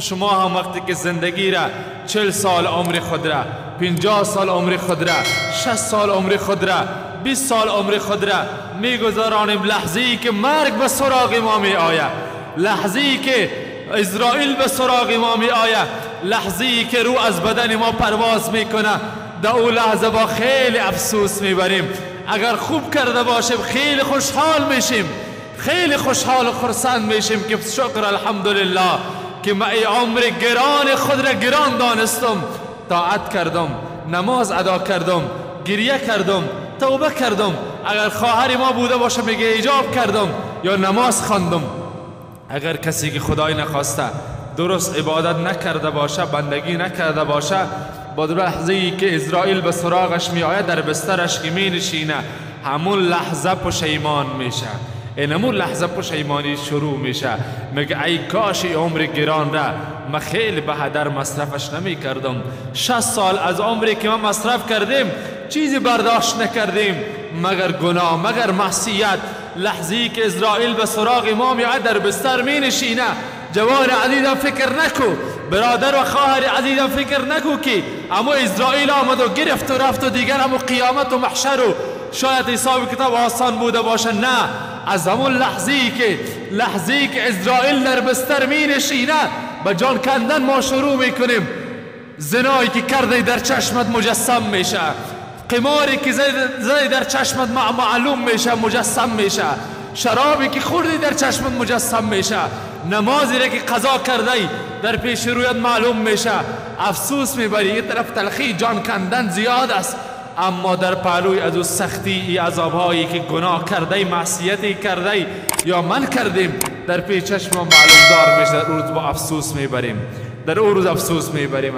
شما هم وقتی که زندگی را 40 سال عمر خود را، 50 سال عمر خود را، 60 سال عمر خود را، 20 سال عمر خود را میگذارانیم، لحظه ای که مرگ به سراغ ما می آید، لحظه ای که اسرائیل به سراغ ما می آید، لحظه ای که روح از بدن ما پرواز میکنه، در او لحظه با خیلی افسوس میبریم. اگر خوب کرده باشیم خیلی خوشحال میشیم، خیلی خوشحال و خرسند میشیم که شکر الحمدلله که من ای عمر گران خود را گران دانستم، طاعت کردم، نماز ادا کردم، گریه کردم، توبه کردم. اگر خواهر ما بوده باشه میگه ایجاب کردم یا نماز خواندم. اگر کسی که خدای نخواسته درست عبادت نکرده باشه، بندگی نکرده باشه، با لحظه ای که اسرائیل به سراغش می آید در بسترش که می نشینه، همون لحظه پشیمان میشه، اینمون لحظه پشیمانی شروع میشه. میگه ای کاش عمر گران را من خیلی به هدر مصرفش نمی کردم. 60 سال از عمری که ما مصرف کردیم چیزی برداشت نکردیم مگر گناه، مگر معصیت. لحظه ای که اسرائیل به سراغ ما میاد در بستر می نشینه، جوان عزیزم فکر نکو، برادر و خواهر عزیزم فکر نکو که اما اسرائیل آمد و گرفت و رفت و دیگر اما قیامت و محشر و شاید حساب کتاب آسان بوده باشه. نه، از همون لحظه‌ای که اسرائیل در بستر می نشینه به جان کندن ما شروع میکنیم. زنایی که کرده در چشمت مجسم میشه، قماری که زدی در چشمت معلوم میشه، مجسم میشه، شرابی که خوردی در چشمت مجسم میشه، نمازی را که قضا کرده در پیش رویت معلوم میشه. افسوس میبری. یه طرف تلخی جان کندن زیاد است، اما در پهلوی از او سختی ای عذابهایی که گناه کرده، معصیتی کرده یا من کردیم، در پیش چشم معلوم دار میشه. در او روز با افسوس میبریم، در او روز افسوس میبریم.